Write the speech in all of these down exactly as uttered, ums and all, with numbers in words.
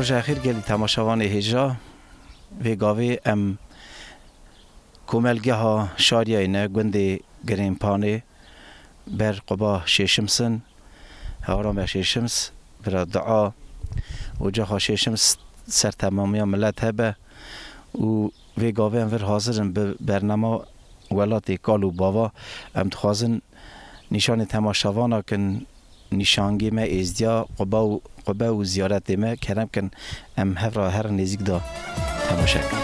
Roja xêr gelî temaşevanê hêja. Vê gavê em komelgeha Şariyayê ne, gundê Girênpanê, ber quba Şêşims in, hewara me Şêşims, bira dua, ocaxa Şêşims ser temamiya milet hebe û vê gavê em vir hazir in bi bernama Welatê Kal û Bava. Em dixwazin nîşanê temaşevana kin, nîşangê me êzdiya quba û, qube û ziyaretê me, kerem kin em hev re her nêzîk de temaşe kin.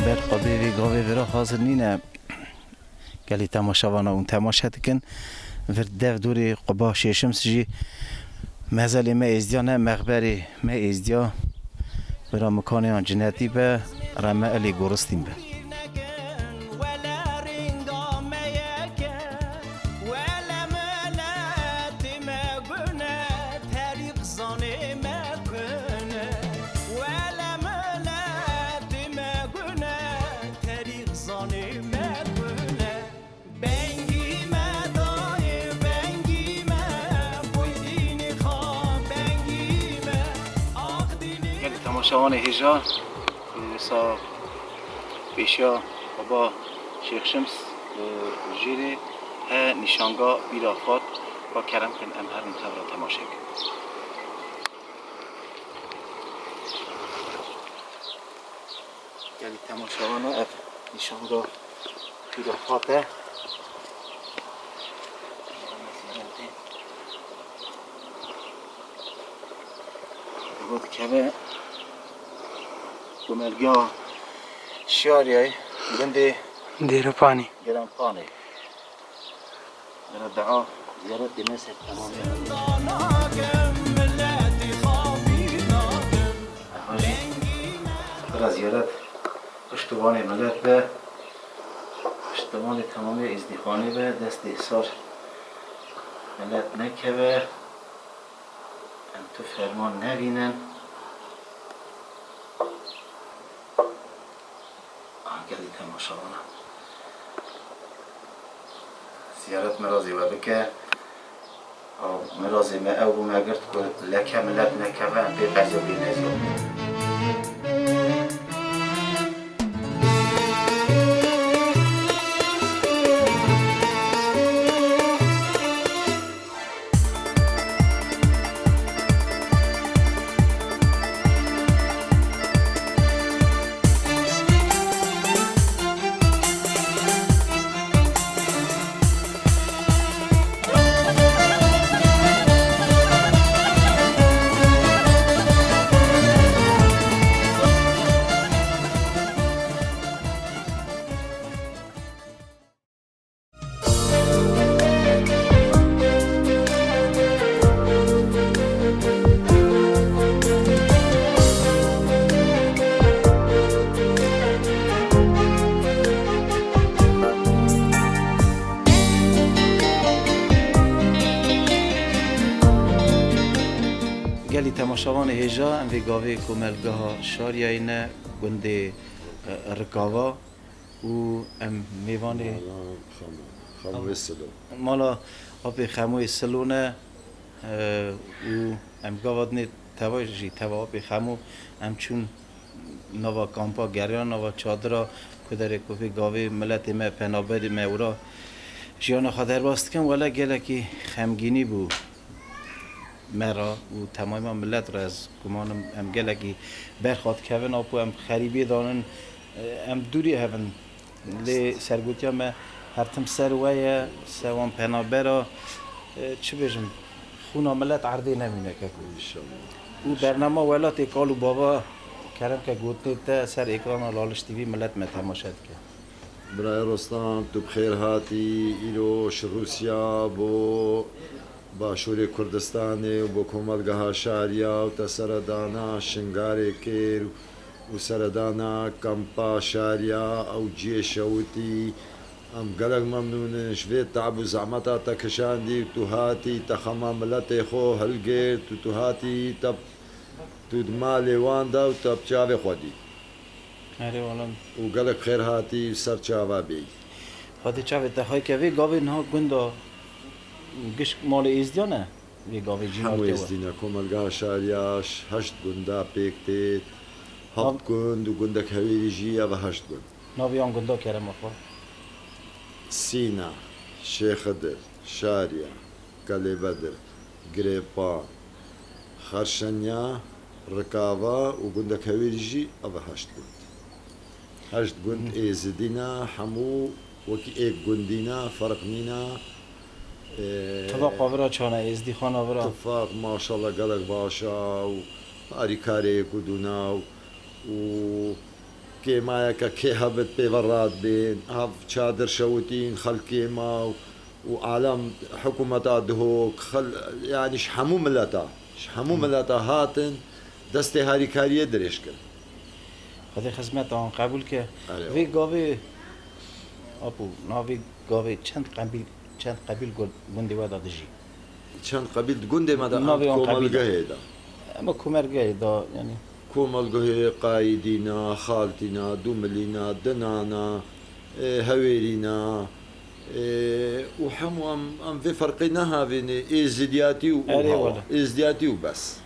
Ber qubê vê gavê vira hazir nîne. Gelî temaşevana hûn temaşe dikin. Vir dev dorê quba Şêşims jî mezelê me êzdiya ne, mexberê me êzdiya. Bira mikanê yan cinetî be, reme elê goristîn be. Bengî me dayê, bengî me, boy dînî xwe, bengî me, ax dînî. Gelî temaşevanê hêja, wisa pêşiya baba Şêx Şems, e, jêrê he nîşanga Pîra Fat, ba kerem kin em herin hev re temaşe kin. Gelî temaşevana ev nîşanga Pîra Fat e. Got keve komelgeha Şariyayê, gundê Dêrpanî. Geranpanê. Bira dua, ziyaretê me ser temamê. Bira ziyaret piştivanê milet be, piştivanê temamê êzdîxanê be, destê sar milet nekeve, em tu ferman nevînin. Gelî temaşevana. Ziyaret mirazê we bike. Ew mirazê me ew bû me girt ku leke milet nekeve, em pê qezê bê nezî. Gelî temaşevanê hêja, em vê gavê komelgeha Şariyayê ne, gundê, e, Rikava. Û em mêvanê Mala Xemo, Xemoyê Silo. Mala Apê Xemoyê Silo ne, e, û em gava dinê teva jî, teva Apê Xemo, em çûn nava kampa geriyan, nava çadira, ku derê ku vê gavê miletê me, penaberê me wira jiyana xwe derbas dikin, wele gelekî xemgînî bû. Me re û temama milet re ez gumanim em gelekî berxa dikevin, apo em xerîbiyê danin, em dûrî hev in. Lê sergotiya me her tim ser we ye, ser wan penabera, çi bêjim, xûna milet erdê nemîne keko. Înşallah. Û bernama Welatê Kal û Bava, kerem ke gotinê te ser êkrana Laliş T V milet me temaşe dike. Birayê Rostam, tu bi xêr hatî. Îro ji Rûsya bo Başûrê Kurdistanê û bo Komelgeha Şariya û te seredana Şingarê kir û seredana kampa Şariya ew cihê şewitî. Em gelek memnûn in ji vê te'b û zehmeta te kişandî û tu hatî te xema miletê xwe hilgirt û tu hatî te, tu di malê wan de û te bi çavê xwe dît. Erê wala. Û gelek xêr hatî û ser çava bêyî. Xwedê çavê te xwey ke vê gavê niha gunda gişk malê Êzdiyan e, vê gavê cîna Hemû te we. Êzdî ne, komelgeha şariya ş-, heşt gunda pêk tê, heft Nav- gund û gundek hewêrî jî ev e heşt gund. Navê yan gunda kerema xwe? Sîna, Şêxidir, Şariya, Kelê Bedir, Girêpan, Xerşenya, Rikava û gundek hewêrî jî ev e heşt gund. Heşt gund Hı. Êzidî ne, hemû wekî êk gundî ne, ferq nîne. Ee, Tifaqa vira çane, Êzdîxana vira. Tifaq maşallah gelek baş a û harîkarê yek û dûna û, û kêmayeke kê hebit pê ve radibên, hev çadir şewitîn, xelkê ma û, û alem hikûmeta Duhok, xel-, yanî ji hemû mileta, ji hemû Hı. mileta hatin destê harîkariyê dirêj kirin. Xwedê xizmeta wan qebûl ke. Erê Vê wala. gavê, apo, navê gavê çend qebîl, çend qebîl gu-, gundê we de dijî? Çend qebîl di gundê me de, Navê em wan qebîl de. komelgehê de. Ema komelgehê de, yanî. Komelgehê Qayîdîna, Xaltîna, Dumilîna, Dinana, e, Hewêrîna, e, û hemû em, em vê ferqê nehavênê, Êzidiyatî û, û Erê hawa. wala. Êzidiyatî û bes.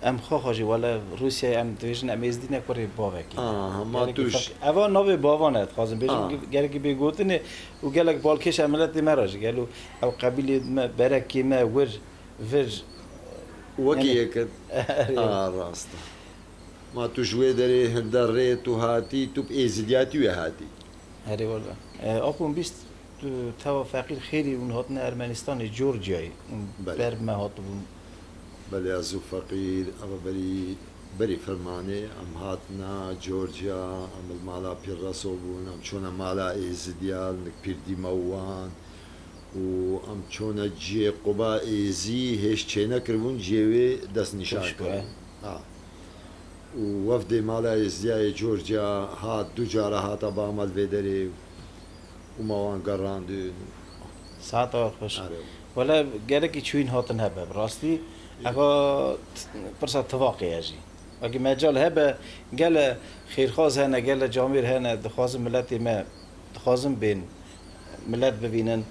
Em xwe xwe jî wele Rûsyayê em dibêjin em êzdî ne kurê bavekî. Aha, ma Gerekî tu j- ferq-, eva navê bavan e, dixwazim bêjim, Ah. ge-, gerekî bê gotinê û gelek balkêş e miletê me re jî. Gelo ew qebîlê me, berekê me, wir, vir, Wekî yani yek in. Erê. Ah, rast e. Ma tu ji wê derê hinde rê tu hatî, tu bi êzidiyatî wê hatî. Erê wele. E, Apo, bîst Tu teva feqîr xêrî hûn hatine Ermenistanê, Georgiayê. Hûn Belê. ber me hatibûn. Belê, ez û feqîr, eva berî, berî fermanê em hatine Georgia, em li mala Pîr Reso bûn, em çûne mala Êzidiya, li nik pîr dîme wan û em çûne cihê Quba Êzî hêj çênekiribûn, cihê wê destnîşan Xweş bû, kiribûn. e. Ha. Û wefdê mala Êzidiyayê Georgia hat, du cara hate ba me li vê derê. û me wan gerandin. Saeta we xweş. Erê. Wele gerekî çûyîn hatin hebe, bi rastî. Eva t-, pirsa tivaqê ye jî. Wekî mecal hebe, gele xêrxwaz hene, gele camêr hene, dixwazin miletê me, dixwazin bên, milet bivînin,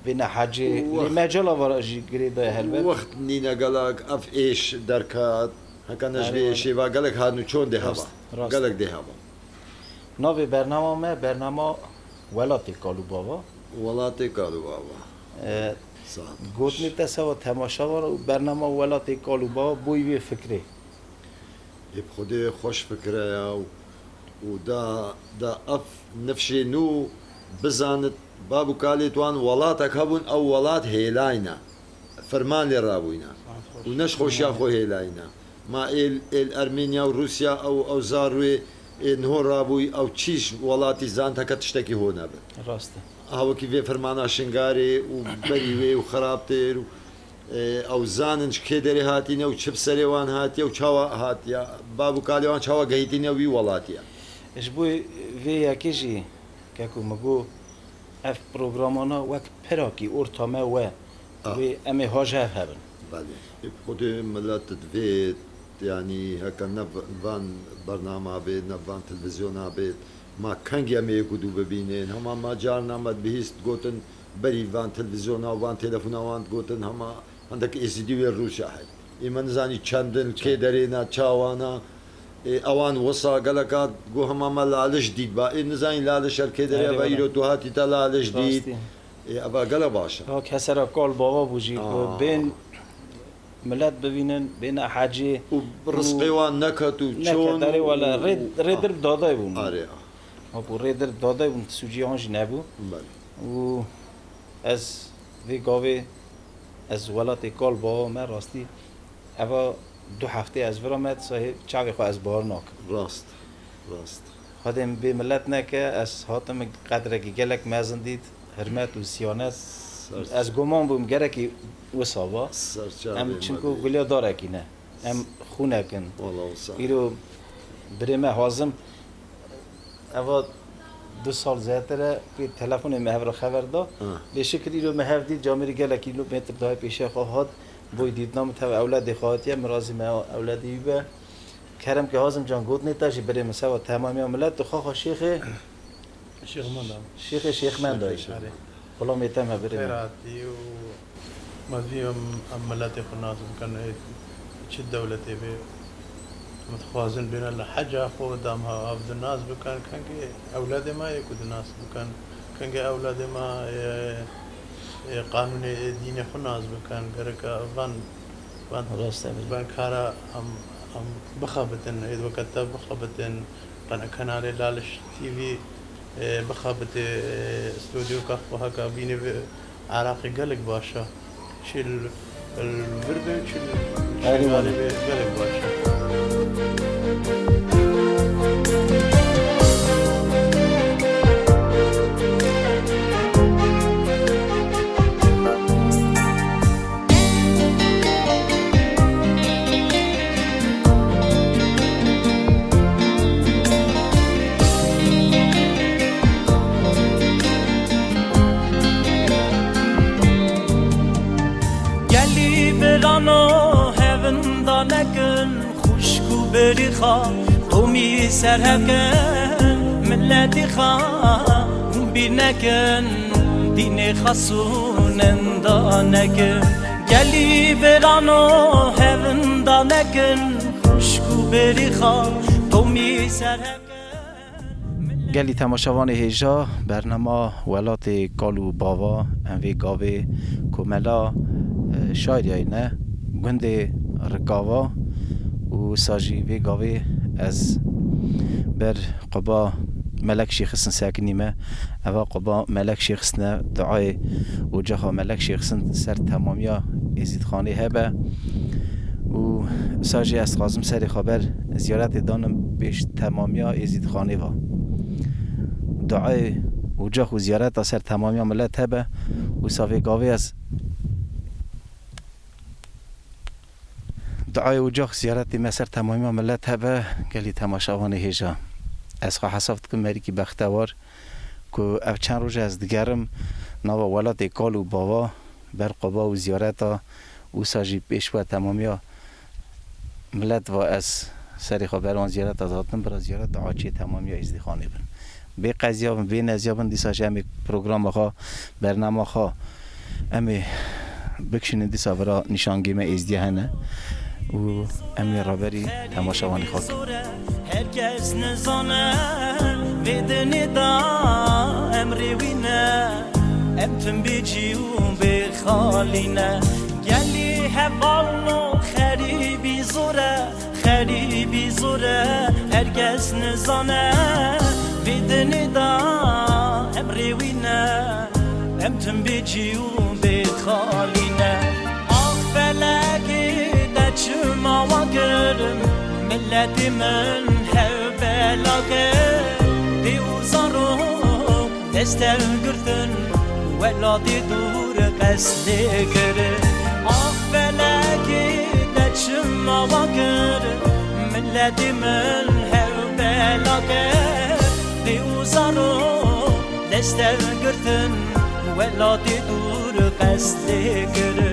bêne hecê. Lê Wext- mecala vara jî girêdaye helbet. Wext nîne gelek, ev êş derket, heke ne ji Erê, vê wele. êşê ve gelek hat nû çon dê heba. Rast, rast. Gelek dê heba. Navê bernama me, bernama Welatê Kal û Bava. Welatê Kal û Bava. E, Saet baş. Gotinê te seba temaşevan û bernama Welatê Kal û Bava boyî vê fikrê. Ê bi Xwedê xweş fikre ya û, û da, da ev nifşê nû bizanit, bab û kalê wan welatek hebûn, ew welat hêlayne. Ferman lê rabûyne. Saet xweş. Û ne ji xweşiya xwe hêlayne. Ma êl, êl Ermenya û Rûsya ew, ew zar wê ê niho rabûy, ew çî ji welatî zant heke tiştekî ho nebe. Rast e. Aha wekî vê fermana Şingarê û berî wê û xerabtêr û, e, ew zanin ji kê derê hatîne û çi bi serê wan hatiye û çawa hatiye, bab û kalê wan çawa gehîtîne wî welatiye. Ji bo vê yekê jî, keko min got, ev programana wek pirakî orta me we, Ah. wê em ê ha ji hev hebin. Belê. Ê, bi Xwedê milet divê, yanî heke ne v-, van bernama bê, ne van televîzyona bê, ma kengî em ê yek û dû bibînin. Hema ma carna me dibihîst, gotin, berî van televîzyona û van telefona wan digotin, hema hindek êzidî wê Rûsya hey. Ê me nizanî çend in, kê Çend. derê ne, çawa ne. Ê, ewan wisa geleka got hema me laliş dît ba. Ê nizanî laliş her kê derê Erê, eva wele. îro tu hatî te laliş dît. Rastî. Ê, eva gele baş e. Ya kesera Kal Bava bû jî, ku Aa. bên milet bivînin, bêne hecê. Û rizqê wan neket û Neket, çon erê wele, û rê, rê Ah. dir dadayê bûn. Erê, ah. Wekû rê dir dadayê bûn, sûcî wan jî nebû. Belê. Û ez vê gavê, ez Welatê Kal Bava me rastî, eva du heftê ez vira me, disa hê çavê xwe ez bar nakim. Rast, rast. Xwedê min bê milet neke, ez hatim qedrekî gelek mezin dît, hirmet û siyanet. Ser- Ez guman bûm gerekî wisa ba. Serçavê Em me çimku bî. gulya darekî ne. Em xûnek in. Wala wisa. Îro birê me Hazim, eva du sal zêdetir e, pê telefonê me hev re xever da. Ha. Lê şikir îro me hev dît, camêrî gelekî kilometr dayê pêşiya xwe hat. Boy dîtina min tev ewledê xwe hatiye, min razî me ewledê wî be. Kerem ke Hazim can, gotinê te jî birê min, seba temamiya milet, tu xwe xwe şêxê, Şêx Menda. Şêxê Şêx Mendayî. Erê. Xulamê te me birê min. Xêr hatî û mezî em, em miletê xwe nas bikin, ê çi dewletê bê. Em dixwazin bêne li heca xwe, dam ha av di nas bikin, kengê ewladê me yê ku di nas bikin, kengê ewladê me, ê, ê qanûnê, ê dînê xwe nas bikin, gereke van, van, Rast e, belê. Van kara em, em bixebitin, ê weke te bixebitin, qe-, kenarê Laliş T V, ê, bixebitê, ê, stûdyoka xwe heka bînê vê Iraqê gelek baş e. Çi li, li vir be, çi li Erê Şingalê wele. Be, gelek baş e. Gelî birano hevin da nekin, xwişk û birî xwe, qomî ser hev kin, miletî xwe, hûn bîr nekin, dînê xwe sûnin da nekin. Gelî birano hevin da nekin, xwişk û birî xwe, qomî ser hev kin. Gelî temaşevanê hêja, bernama Welatê Kal û Bava, em vê gavê komela, e, Şariyayê ne, gundê Rikava û wisa jî vê gavê ez ber quba Melek Şêxistin sekinîme. Eva quba Melek Şêxistin e, duayê ocaxa Melek Şêxistin ser temamiya Êzîdxanê hebe. Û wisa jî ez dixwazim serê xwe ber ziyaretê danim pêş temamiya Êzîdxanê va. Duayê ocax û ziyareta ser temamiya milet hebe. Wisa vê gavê ez duayê ocax ziyaretê me ser temamiya milet hebe, gelî temaşevanê hêja. Ez xwe hesab dikim merîkî bextewar ku ev çend roj ez digerim nava welatê kal û bava, ber quba û ziyareta, wisa jî pêş we temamiya milet va ez serê xwe ber wan ziyareta dihatim, bira ziyareta açê temamiya Êzdîxanê bin. Bê qeziya bin, bê neziya bin, dîsa jî em ê programa xwe, bernama xwe em ê bikişînin, dîsa bira nîşangê me Êzdiya hene û em ê raberî temaşevanê xwe kin. Herkes nizane vê dinê da emrê wî ne. Em tim bê cî û bê xalî ne. Gelî hevalno xerîbî zor e, xerîbî zor e. Herkes nizane vê dinê da emrê wî ne. Em tim bê cî û bê xalî ne. Ax felekê te çima wa kir, miletê min hev bela kir. Dê û zarok destev girtin, welatê dûr qeslê kir. Ax felekê te çima wa kir, miletê min hev bela kir. Dê û zarok destev girtin, welatê dûr qeslê kir.